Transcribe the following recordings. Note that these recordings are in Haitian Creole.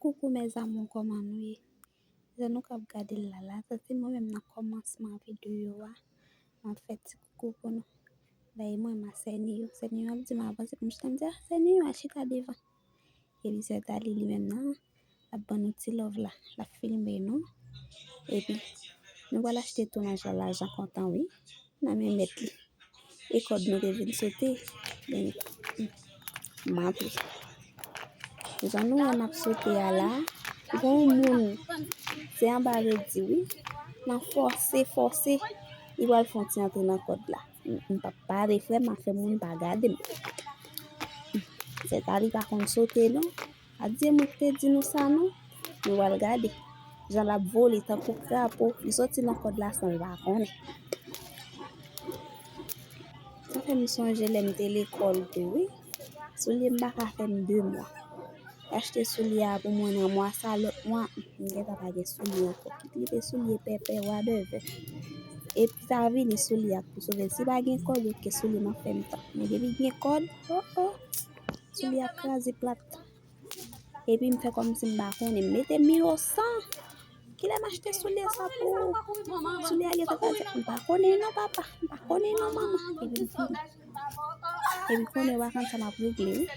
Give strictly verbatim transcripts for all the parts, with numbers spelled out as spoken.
Koukou mes amours, kòman nou ye? Jan nou k ap gade l la, la, sa se mwen menm nan kòmansman videyo a. M ap fè ti koukou pou nou. Bay mwen ma sè Niyo. Sè Niyo ap di m avanse pou m chita, m di, ah, sè Niyo al chita devan. Epi sè Tali li menm nan, l ap ban nou ti love la. L ap filme nou. Epi, nou pral achte tou nan jan lajan kontan, wi. Nan men mèt li. E kòd nou te vin sote. Men, m antre. Jan nou wè m ap sote a la, gon moun, se anba redi, wi. Nan fòse, fòse, li pral fè yon ti antre nan kòd la. M, m p ap pale, frè m, afè moun pa gade m. Sè Tali pa konn sote, non. Adye mwen ki te di nou sa, non. Nou pral gade. Jan l ap vole tankou krapo. Li soti nan kòd la san l pa konnen. Sa fè m sonje lè m te lekòl tou, wi. Soulye m pa ka fè m de mwa. Achte soulye a pou mwen nan mwa sa, lòt mwa, m gentan pa gen soulye ankò. Kit li te soulye pèpè, whatever. Epi sa vini soulye a k pou sove l. Si pa gen kòd, oke, soulye m ap fè m tan. Men depi gen kòd, oh, oh, soulye a kraze plat. Epi m fè kòmsi m pa konnen. M mete m inosan. Kilè m achte soulye sa pou soulye a gentan kraze? M pa konnen non, papa. M pa konnen non, manman. Epi m fini. Epi kounye a w a konn sa m ap regle, wi.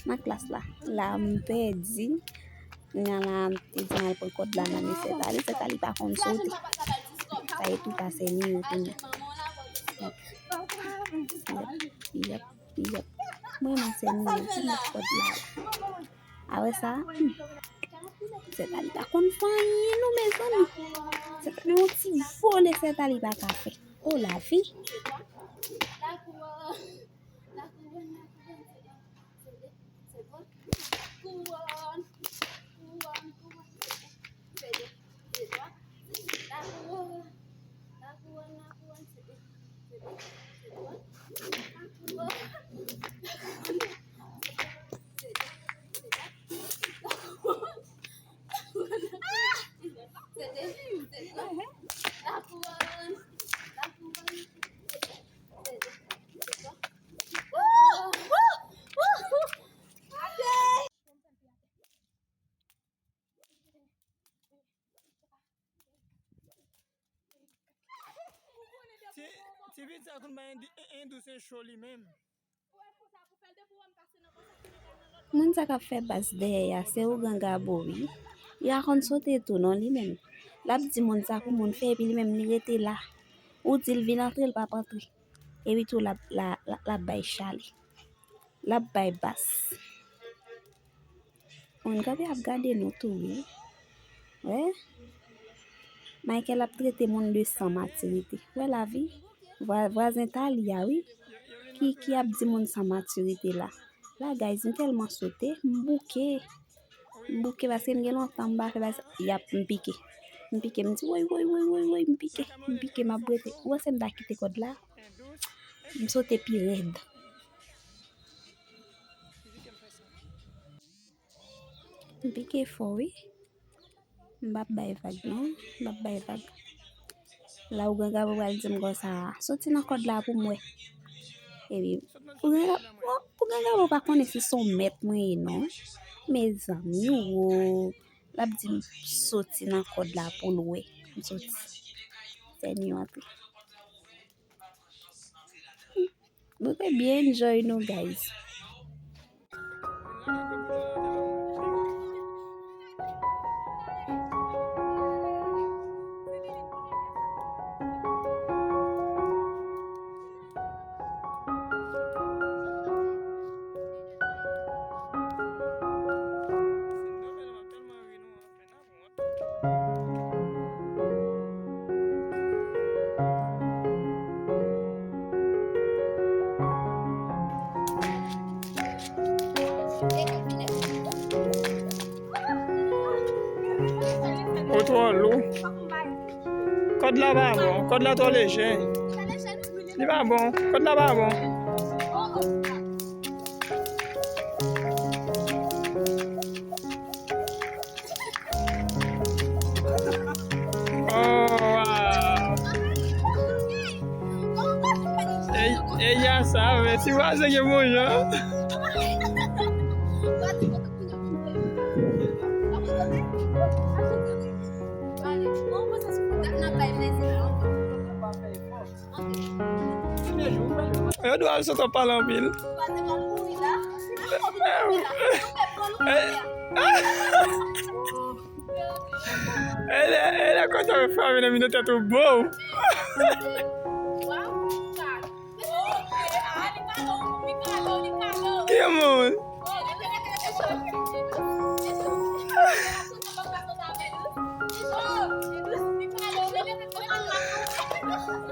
Nan klas la. La, m pèdi. Kounye a la, m te di m al pran kòd la nan men sè Tali. Sè Tali pa konn sote. Sa e tou pase ni yo kounye a. Yèp, yèp, yèp. Mwen, mwen, sè Niyo ki met kòd la. Apre sa, hmm, sè Tali pa konn fè anyen non, mezanmi. Sè Tali yon ti vole, sè Tali pa ka fè. O lavi. Ti, ti pitit sa konn bay en, en, en dous en cho li menm. Moun sa k ap fè bas dèyè a, se ougan Gabo, wi. Li pa konn sote tou non, li menm. L ap di moun sa pou moun fè, epi li menm, li rete la. Ou di l vin antre, l p ap antre. Epi tou, l ap, l a, l a, l ap bay chale. L ap bay bas. Moun kanpe ap gade nou tou, wi. Wè? Michael ap trete moun de san matirite. Wè lavi? Vwa-, vwazen Tali a, wi. Ki, ki ap di moun san matirite la. La, guys, m tèlman sote, m bouke. M bouke paske m gen lontan m pa fè bagay sa. Yap, m pike. M pike, m di, woy, woy, woy, woy, woy, m pike. M pike, m ap brete. Ou panse m ta kite kòd la? M sote pi rèd. M pike fò, wi. M p ap bay vag, non. M p ap bay vag. La, ougan Gabo pral di m konsa, soti nan kòd la pou m wè. Epi, ougan Gabo, ougan Gabo pa konnen si se yon mèt mwen ye, non. Mezanmi, wo. L ap di m soti nan kòd la pou l wè. M soti. Sè Niyo antre. Nou te byen enjoy nou, guys. Ou twò lou. Kòd la pa bon. Kòd la twò leje. Li pa bon. Kòd la pa bon. Oh, wow. E, e ya sa, men ti vwazen gen bon jan. Ou pa di kote pou nou kite. Yo dwe al sot ap pale anpil. E lè, e lè konsa yo frape nan mitan tèt ou, bow. Ki moun?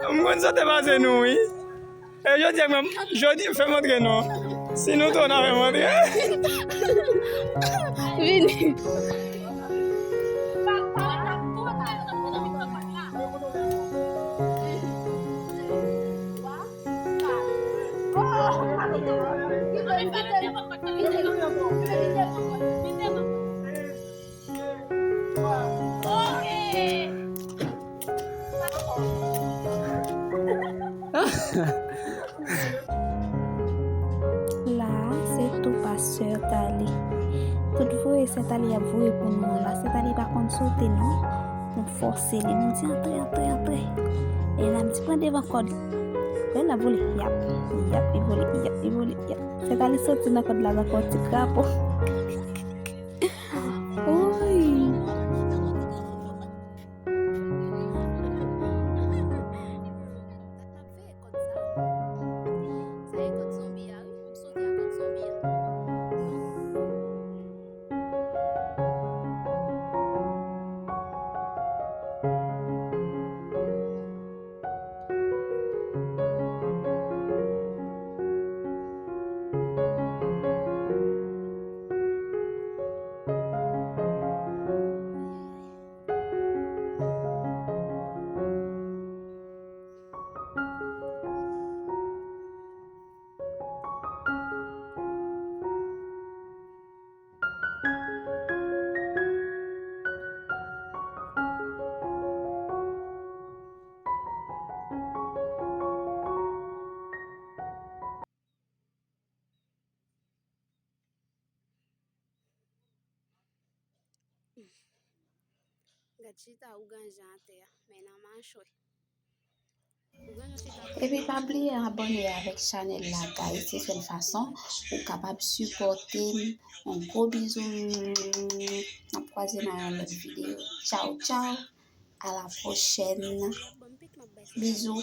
M konn sa te pase nou, wi. E jodi a, jodi, fè m antre non. Si nou tou, n a fè m antre. Vini. La a, se tou pa sè Tali. Tout voye sè Tali ap voye pou nou an la, sè Tali pa konn sote non. Nou fòse li, nou di antre, antre, antre. E la m di pran devan kòd. Lè l ap vole, yap, yap, li vole, yap, li vole, yap. Sè Tali soti nan kòd la tankou yon ti krapo. Woy! Sa e kòd zonbi a, wi. M sote a kòd zonbi a. Gad chita ougan jan atè a, men nan machwè. Epi pa bliye abòne avèk chanèl la, guys. Se sèl fason ou kapab sipòte m. Yon gwo bizou. N ap kwaze nan yon lòt videyo. Tchaw, tchaw. A la pwochèn. Bizou.